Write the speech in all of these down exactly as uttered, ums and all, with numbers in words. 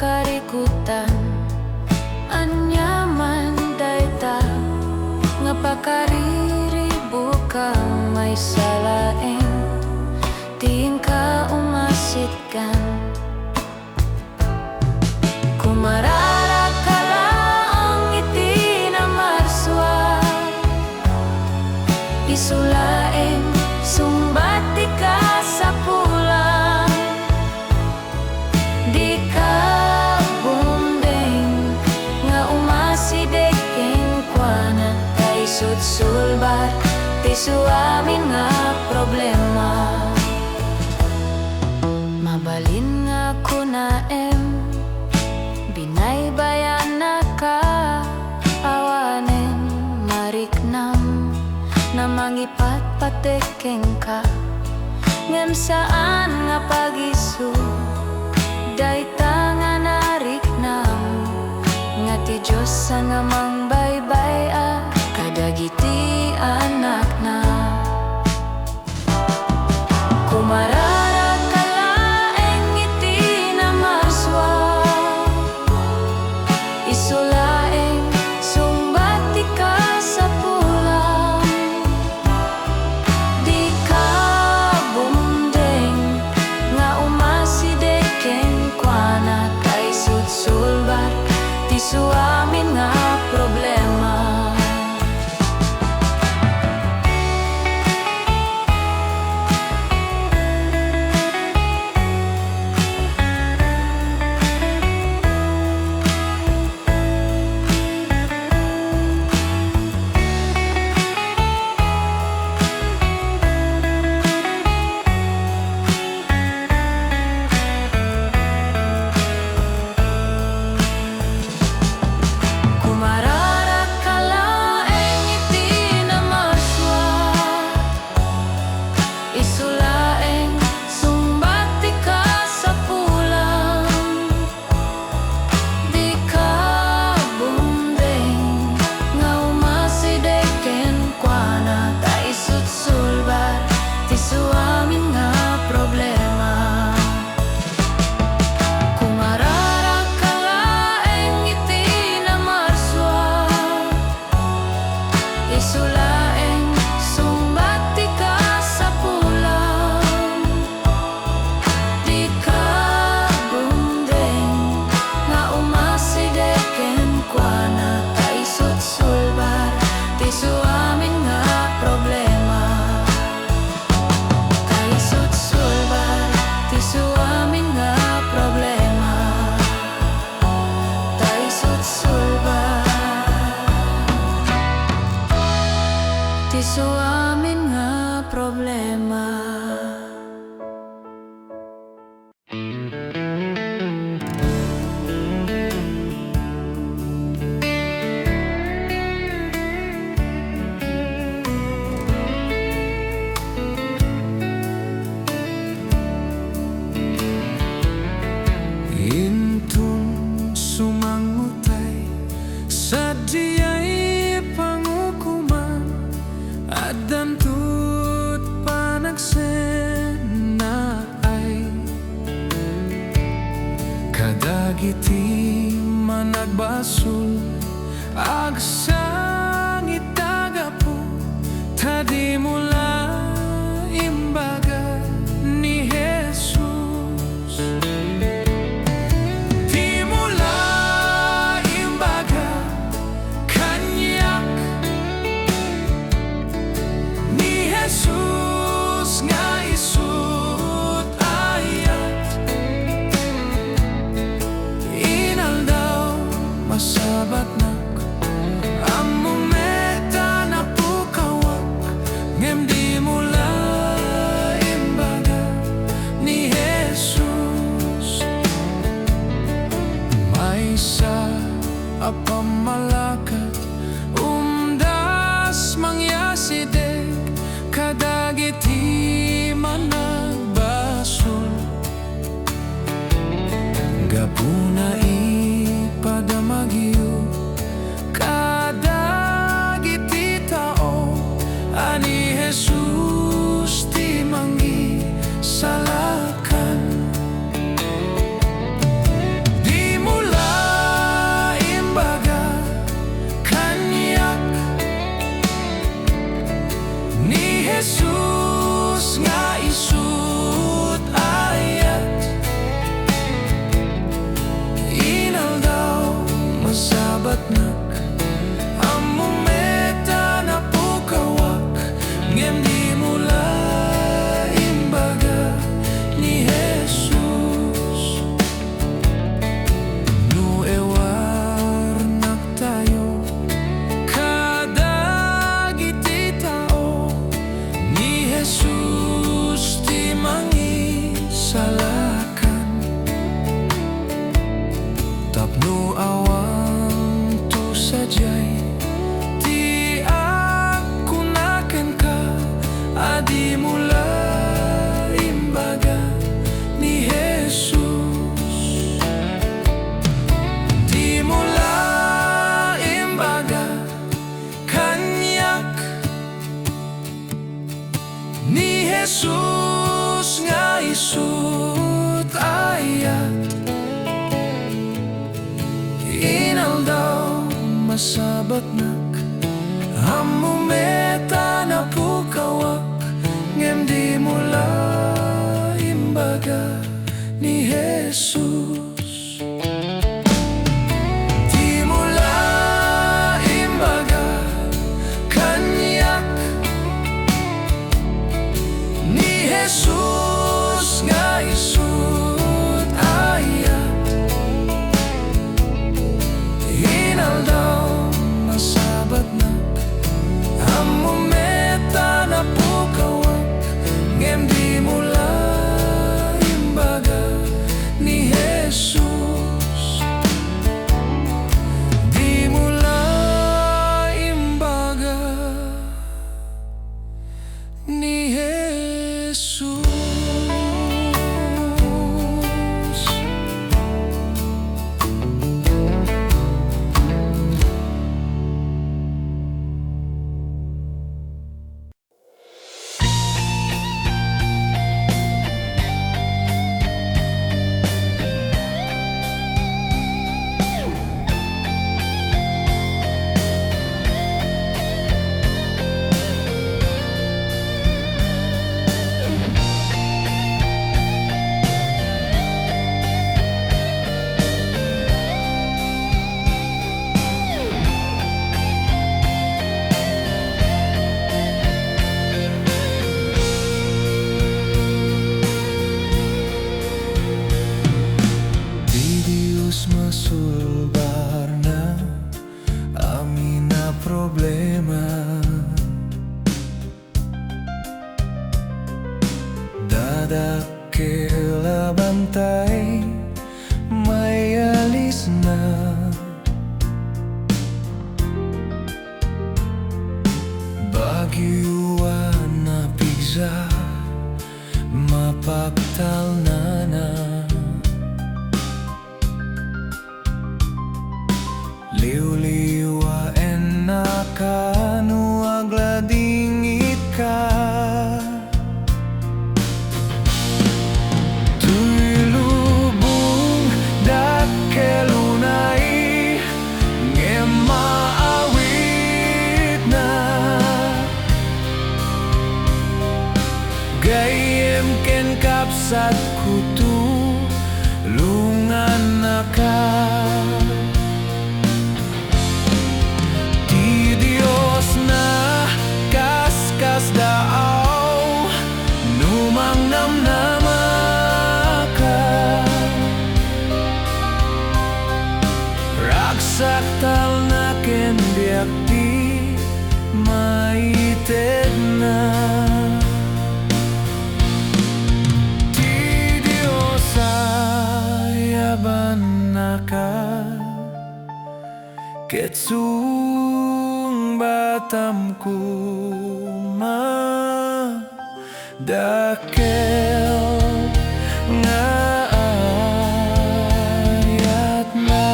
karikutan. Ania man dayta nga pakariribukam maysa laeng ti inka umasitgan. Kumararagka laeng iti namarsua, isu laeng sungbat ti kasapulan. Dika bumdeng nga umasideg kenkuana, ta isut sulbar ti isuamin nga problema. Mabalin nga kunaem, binaybayanakka, awanen mariknam, namangipatpatek kenka, ngem saan nga pag-isu dayta nga nariknam, nga ti Dios a nga mangbaybay-a kadagiti anakna. Kumararagka laeng iti namarsua, isu laeng sungbat ti kasapulan. Dika bumdeng nga umasideg kenkuana, ta isut sulbar ti isuamin nga problema. Kumararagka laeng iti namarsua, isu laeng sungbat ti kasapulan. Dika bumdeng nga umasideg kenkuana, ta isut sulbar ti isuamin nga problema. Kumararagka laeng iti namarsua, isu laeng sungbat ti kasapulan. Dika bumdeng nga umasideg kenkuana, ta isut sulbar ti isuamin nga problema. Ta isut sulbar ti isuamin nga problema. Ta isut sulbar ti isuamin nga problema. Inton sumangutay sadiay pangukoman, addanto ti panagse- Jesus nga isut ayat. Inaldaw, masabatnak. Ammom met a napukawak, ngem dimo la imbaga ni Jesus. No ewarnak tayo kadagiti tao, ni Jesus ti mangisalakan. Tapno awanto sadiay ti agkuna kenka a dimo la imbaga ni Jesus. Dimo la imbaga kaniak ni Jesus nga isut ayat. Inaldaw, masabatnak. Ammom met a napukawak, ngem dimo la imbaga ni Jesus. Dimo la imbaga kaniak ni Jesus nga isut ayat. Inaldaw, masabatnak. Ammom met a napukawak, ngem dimo la imbaga ni Jesus. Dimo la imbaga ni Jesus. Ti Dios masulbarna amin a problema. Dadakkel a bantay mayalisna. Bagyo a napigsa mapaktalnana. Liwliwaennaka no agladingitka. Toy lubong dakkel unay, ngem maawitna. Gayyem ken kabsatko, tulongannaka. Ti Diosna kaskasdaaw no mangnamnamaka. Ragsak talna ken biag ti maitedna. Ti Dios a yabannaka, ket sungbatam koma dakkel nga ayatna.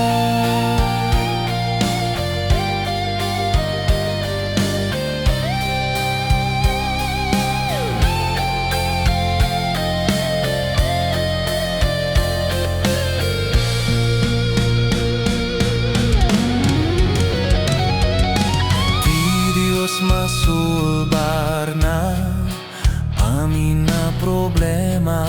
Ti Dios masulbarna Amin a problema,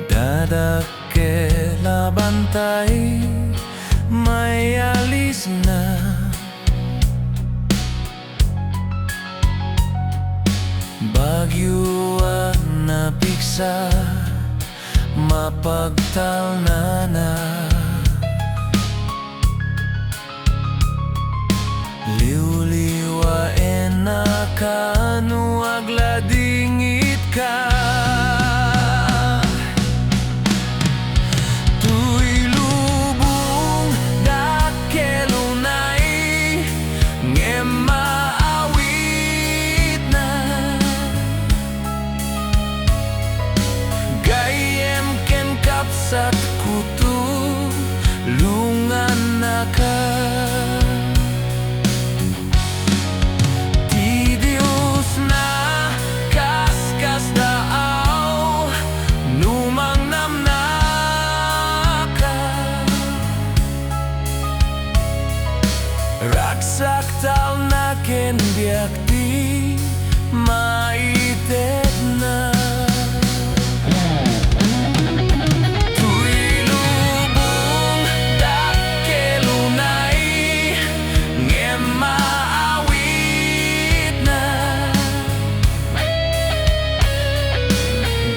dadakkel a bantay, mayalisna. Bagyo a napigsa, mapagtalnana. Liwliwaennaka no agladingitka. Toy lubong dakkel unay, ngem maawitna. Gayyem ken kabsatko, tulongannaka. Ti Dios nakaskasdaaw no mangnamnaka. Ragsak talna ken biag ti maitedna. Toy lubong dakkel unay, ngem maawitna.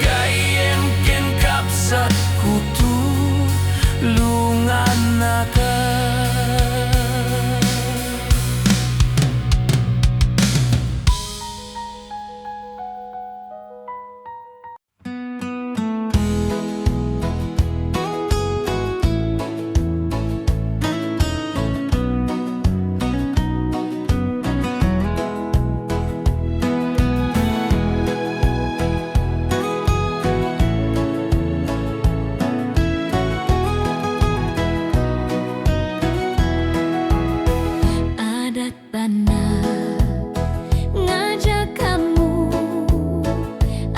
Gayyem ken kabsatko, tulongannaka. Adda banag nga diak ammo,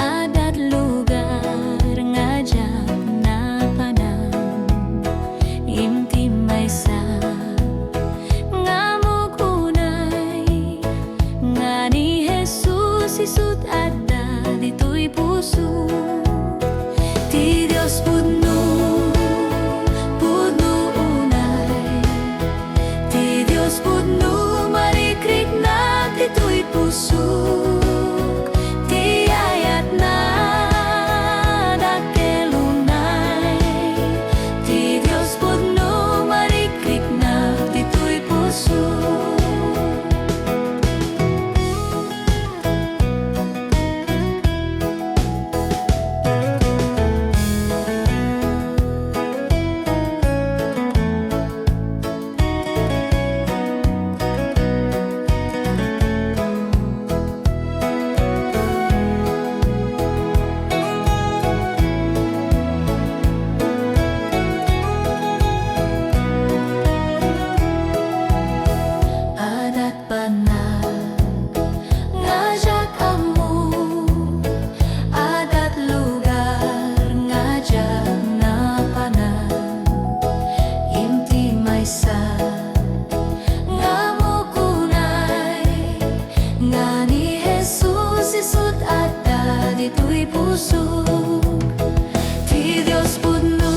adda lugar nga diak napanan. Ngem ti maysa nga ammok unay, nga ni Jesus isu't adda ditoy pusok. Ti Dios pudno, pudno unay. Ti Dios pudno, marikriknak ditoy pusok. Ti ayatna, dakkel unay. Ti Dios pudno, marikriknak ditoy pusok. Adda banag nga diak ammo, adda lugar nga diak napanan. Ngem ti maysa nga ammok unay, nga ni Jesus isu't adda ditoy pusok. Ti Dios pudno,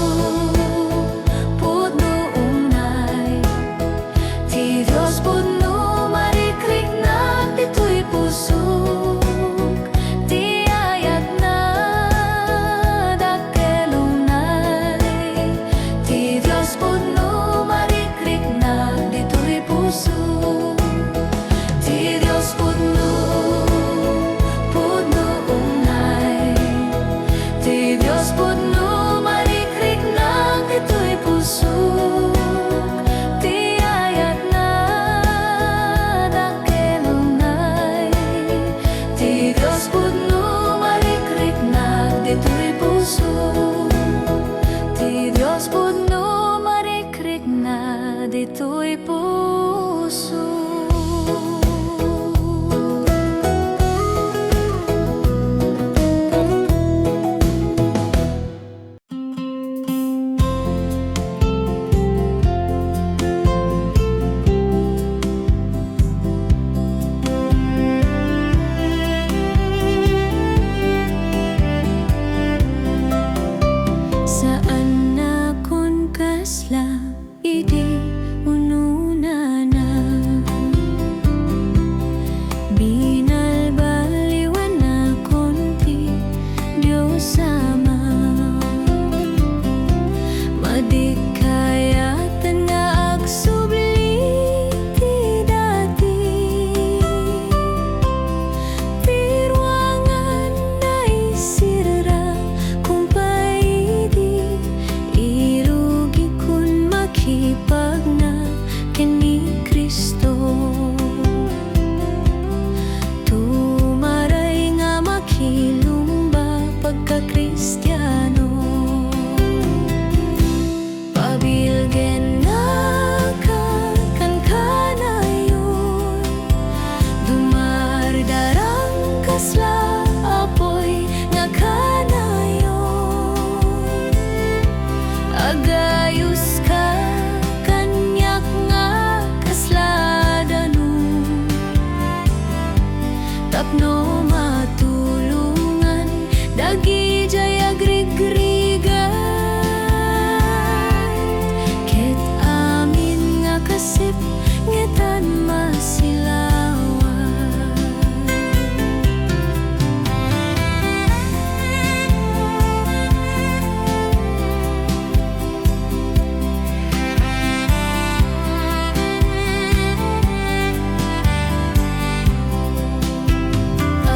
pudno unay. Ti Dios pudno, marikriknak ditoy pusok. Ti ayatna, dakkel unay. Ti Dios pudno, marikriknak ditoy pusok. Ti Dios pudno, pudno unay. Ti Dios pudno, marikriknak ditoy pusok. Ti ayatna, dakkel unay. Ti Dios pudno, marikriknak ditoy pusok. Ti Dios pudno, marikriknak ditoy pusok. No matulongan dagidiay agrigrigat, ket amin nga kasip ngetan masilawan.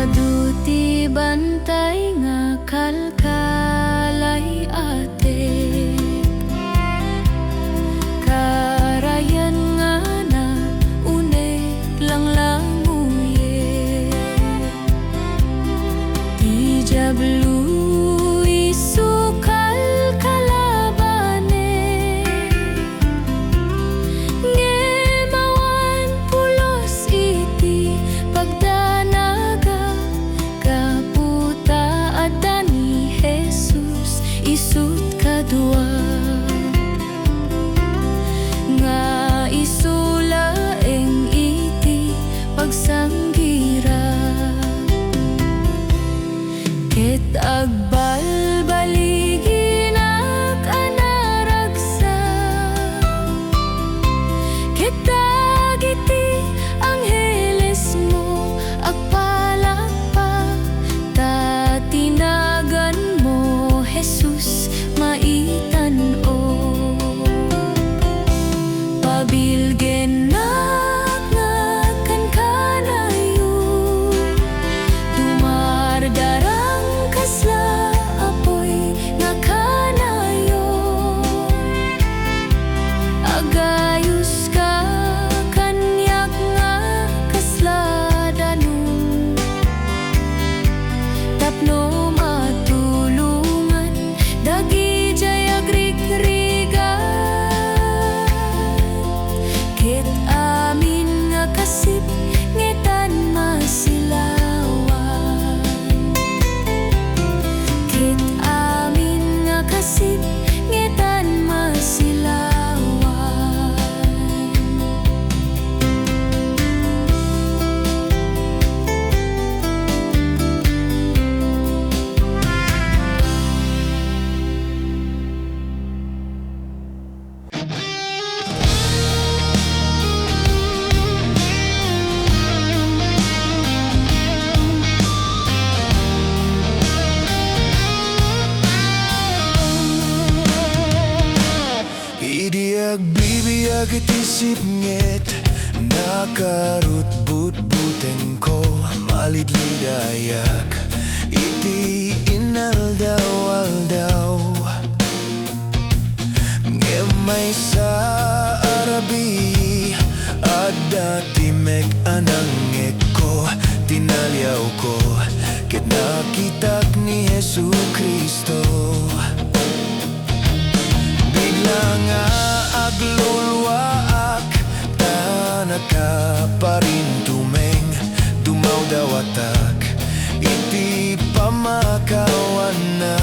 Adu ti bantay nga kalkalay-atek, karayan nga naunek langlanguyek. Ti Diablo isu kalkalabanek, ngem awan pulos iti pagdanaga, gapu ta adda ni Jesus isut' kadua, nga isu laeng iti pagsanggirak. Ket agbalbaliginak a naragsak, ket dagiti anghelesmo agpalakpak, ta ti naganmo, Jesus, maitan-ok. Pabilgenak nga kankanayo, dumardarang kasla apuy nga kanayo. Agayuska kaniak nga kasla danum, tapno matulongan dagidiay agrigrigat, ket amin nga kasip ngetan masilawan. Ket amin nga kasip ngetan masilawan. Idi agbibiag iti sipnget, nakarutbutbutengko, malidlidayak iti inaldaw-aldaw. Ngem maysa a rabii, adda timek a nangngegko, tinaliawko, ket nakitak ni Jesu-Cristo. Bigla nga agluluaak, ta nakaparintumeng, dumawdawatak iti pamakawanna.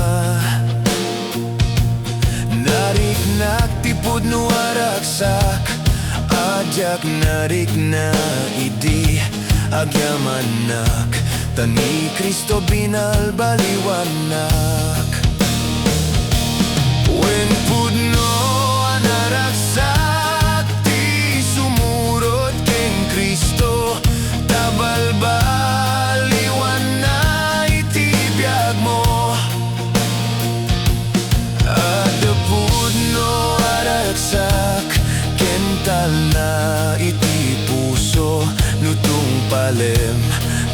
Nariknak ti pudno a ragsak, a diak narikna idi agyamannak, ta ni Cristo binalbaliwannak. Wen pudno a naragsak ti sumurot ken Cristo, ta balbaliwanna iti biagmo. Adda pudno a ragsak ken talna iti puso no tungpalem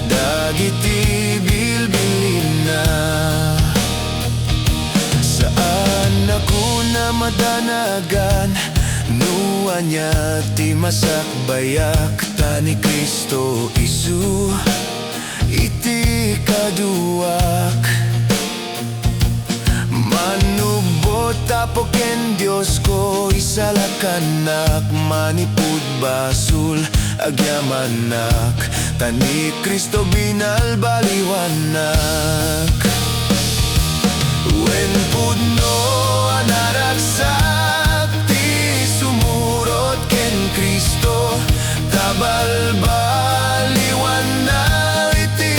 dagiti bilbilinna. Saannakon a madanagan no ania ti masakbayak, ta ni Cristo isu iti kaduak. Manubbot, Apo ken Diosko, isalakannak manipud basol, agyamannak, ta ni Cristo binalbaliwannak. Wen pudno a naragsak ti sumurot ken Cristo, ta balbaliwanna iti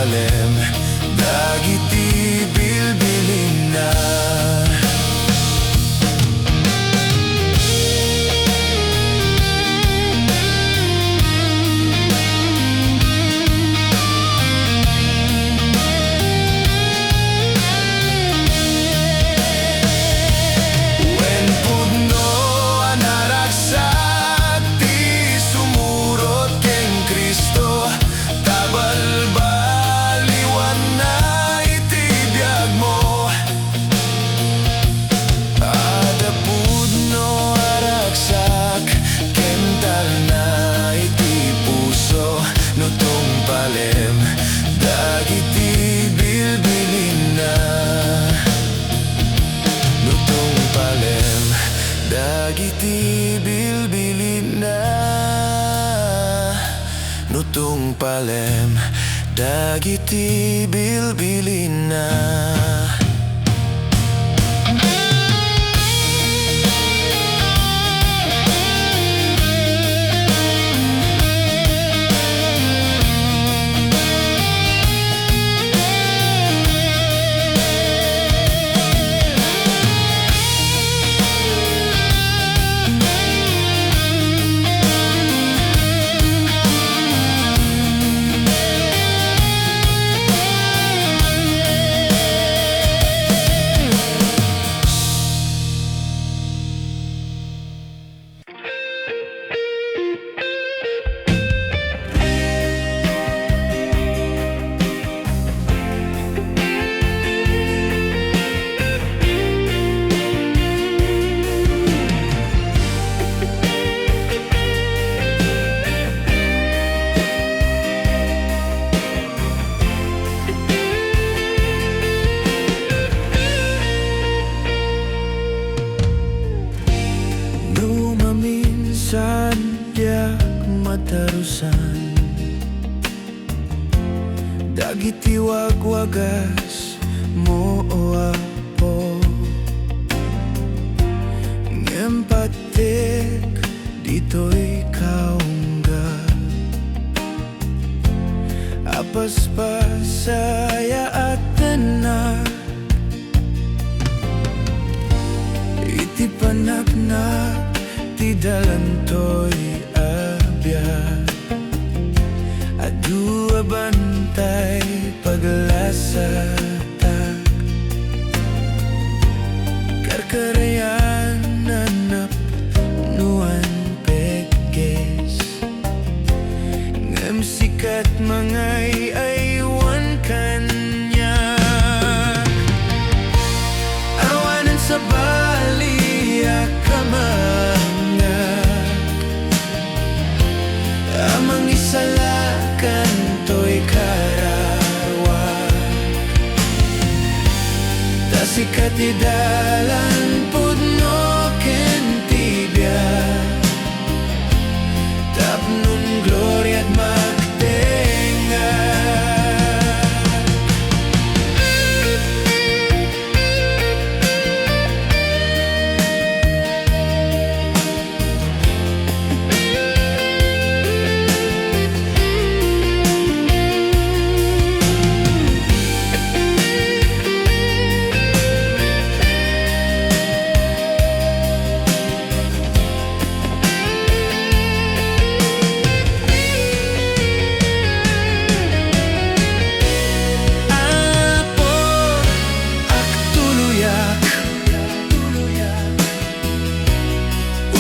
Lem dagiti bilbilinna. Wen pudno a naragsak ti sumurot ken Cristo, ta balbaliwanna iti biagmo. Adda pudno a ragsak ken talna iti puso, no tungpalem dagiti bilbilinna. No tungpalem dagiti bilbilinna. No tungpalem dagiti bilbilinna. No maminsan diak matarusan dagiti wagwagasmo, o Apo, ngem pattiek ditoy kaungga a paspasayaatennak iti panaknak ti dalan toy a biag. Adu a bantay paglasatak, karkarayan a napnoan pegges, ngem sika ti mangay-aywan kaniak. Awanen sabali a kamangngak a mangisalakan toy kararuak, ta sika ti dalan, pudno ken ti biag, tapnon gloriat magtengngak. Apo, agtuloyak.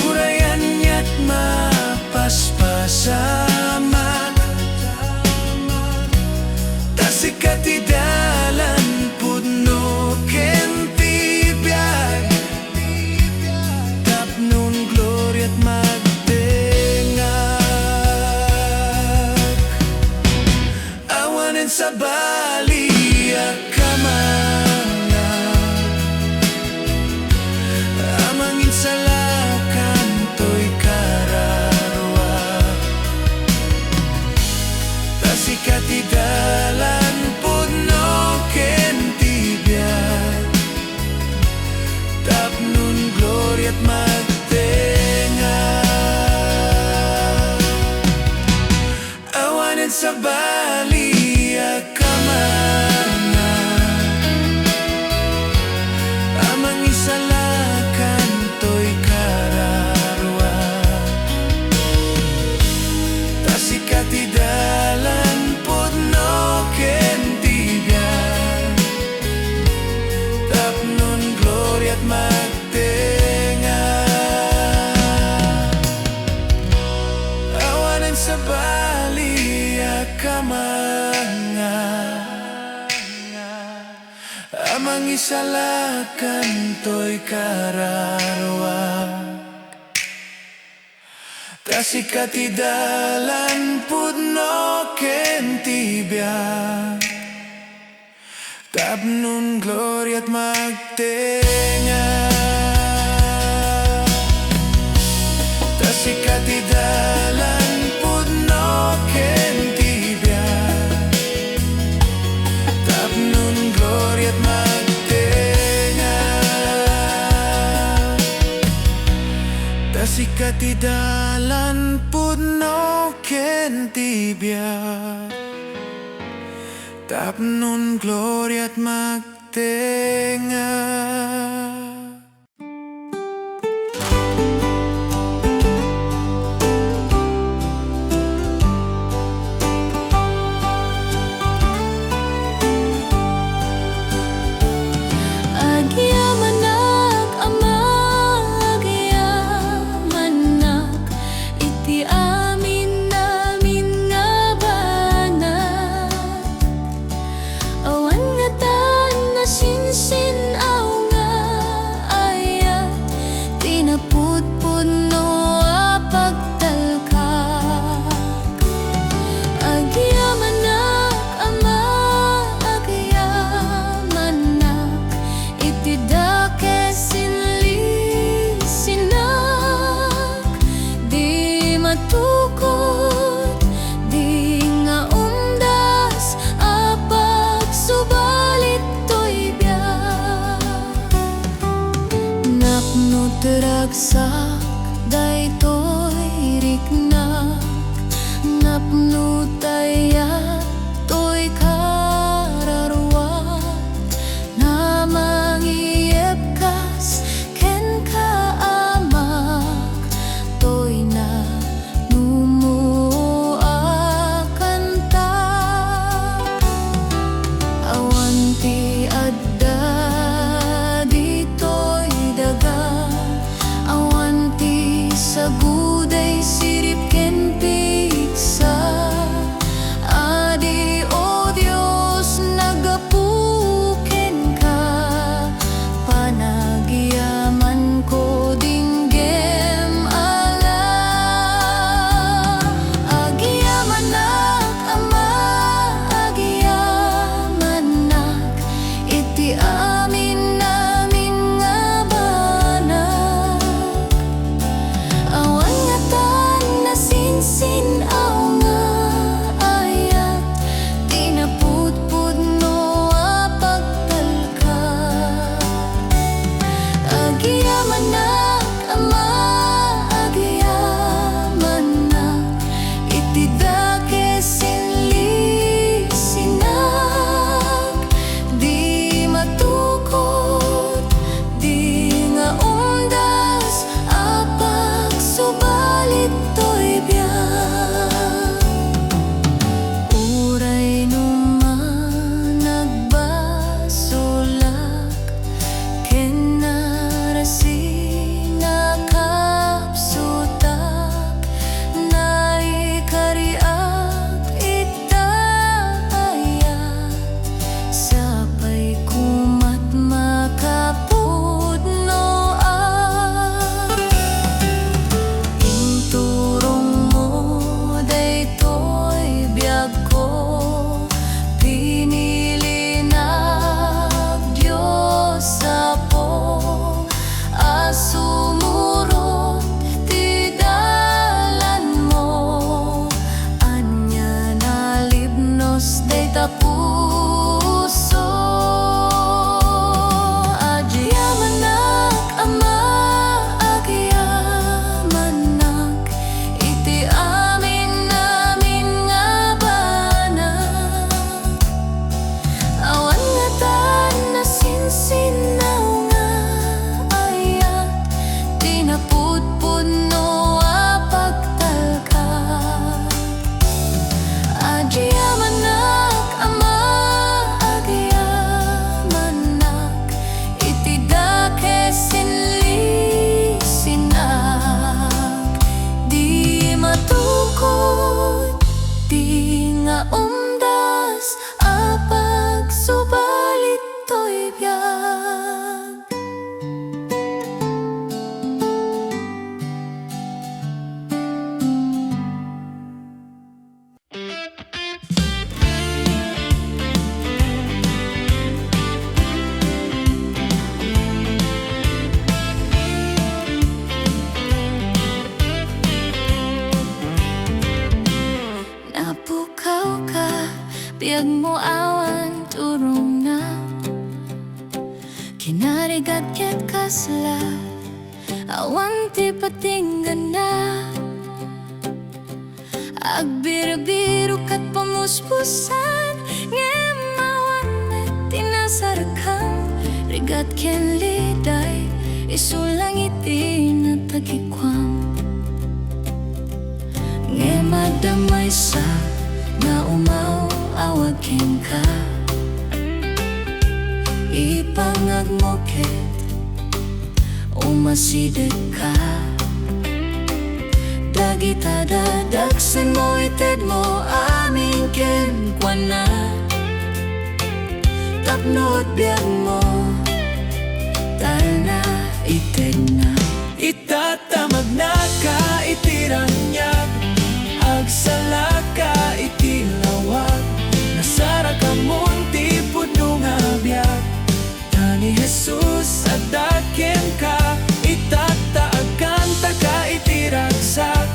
Uray aniat mapaspasamak, ta sika ti dalan, pudno ken ti biag, tapnon gloriat magtengngak. Awanen sabali a kamangngak a manginsalakan toy kararuak, ta sika ti dalan, pudno ken ti biag, tapnon gloriat magtengngak. Awanen sabali a a mangisalakan toy kararuak. Ta sika ti dalan, pudno ken ti biag, tapnon gloriat magtenga. Ta sika ti dalan, pudno ken ti biag, tapnon gloriat magtenga. Ta sika ti dalan, pudno ken ti biag, tapnon gloriat magtenga. Agyamanak, Ama, agyamanak iti amin-amin nga banag. Awan ngatan a sinsin-aw Mo awan turongna, kinarigat ket kasla, awan ti patingganna. Agbirbirok ket pamuspusan, ngem awan met ti nasarakan. Rigat ken liday, isu lang iti natagikuam. Ngem adda maysa nga umaw-awag kenka. Ipangagmo ket umasidegka. Dagita dadagsenmo, itedmo amin kenkuana. Tapno biagmo, ta itedna. Itata, magnaka iti raniag, agsalaka iti lawag, nasarakamon ti pudno nga biag. Ta ni Jesus adda kenka, itata, agkantaka iti ragsak,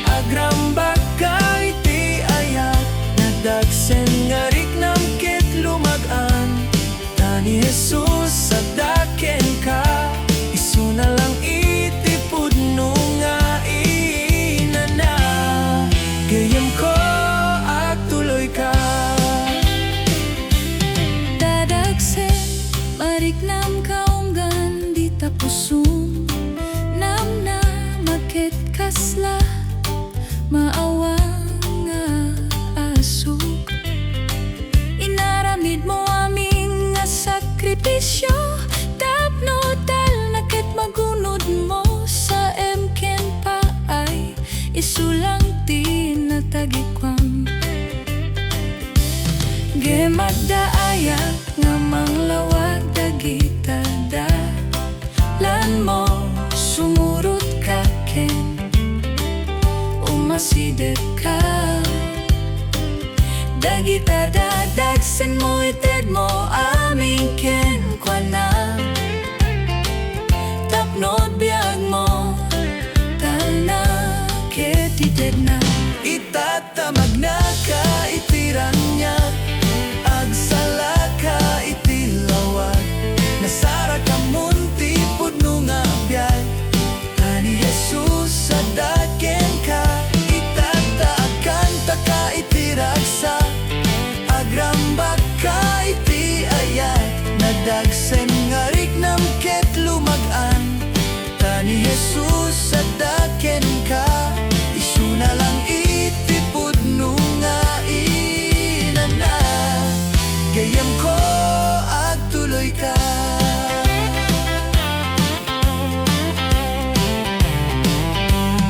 agrambakka iti ayat, nadagsen nga riknam ket lumag-an. Ta ni Jesus adda kenka, isuna lang iti pudno nga inana. Gayyemko, agtuloyka. Dadagsen, mariknamka unggan dita pusom. Namnama ket kasla maawang nga asuk. Inaramidmo amin nga sakripisio tapno talna ket magunodmo. Saem ken paay, isu lang ti natagikuam. Ngem adda ayat nga manglawag dagita da- lanmo, sumurotka ken umasidegka. Dagita dadagsenmo, itedmo amin kenkuana. Tapno biagmo, talna ket itedna. Itata, magnaka iti raniag, agsalaka iti lawag, nasarakamon ti pudno nga biag. Ta ni Jesus adda kenka, itata, agkantaka iti ragsak, agrambakka iti ayat, nadagsen nga riknam ket lumag-an. Ta ni Jesus adda kenka, isuna lang iti pudno nga inana. Gayyemko, agtuloyka.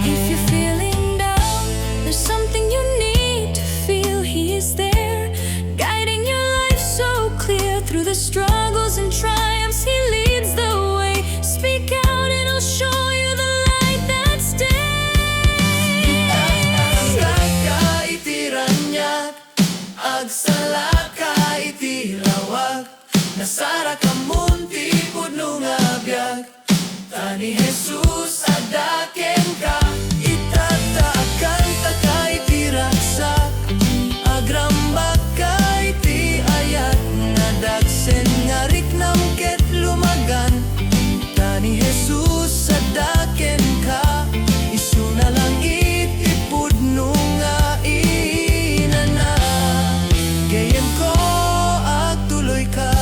If you're feeling down, there's something you need to feel. He is there, guiding your life so clear. Through the struggles and triumphs, He leads the way. Speak out and He'll show you the light that's day. Agsalaka iti raniag, agsalaka iti lawag, nasarakamon ti pudno nga biag. Ta ni Jesus adda kenka, itata, agkantaka iti ragsak, agrambakka iti ayat, nadagsen nga riknam ket lumag-an. Ta ni Jesus adda kenka, isuna lang iti pudno nga inana. Gayyemko, agtuloyka.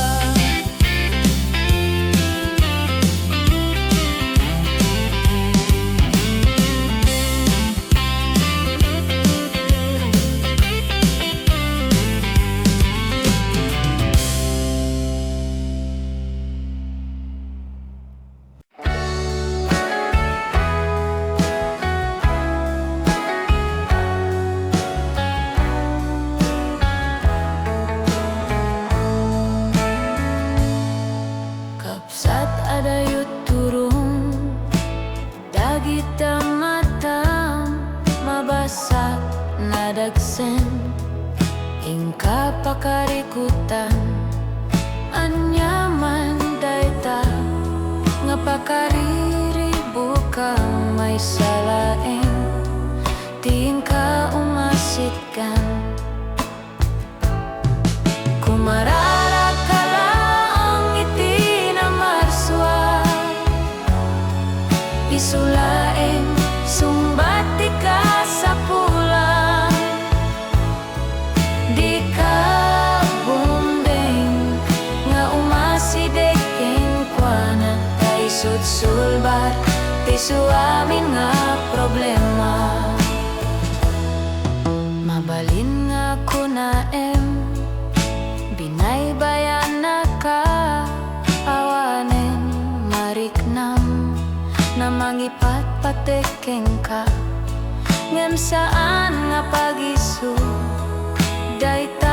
Kabsat, adda turong dagita matam, mabasa, nadagsen. Inka pakarikutan, aniaman dayta nga pakariribukam, maysa laeng ti inka umasitgan. Mararagka laeng iti namarsua. Isu laeng sungbat ti kasapulan. Dika bumdeng nga umasideg kenkuana, ta isu't sulbat ti isuamin nga problema. Mabalin nga kunaem, binaybayanaka awanen mariknam, na mangipatpatek kenka, ngem saan nga pag-isu dayta.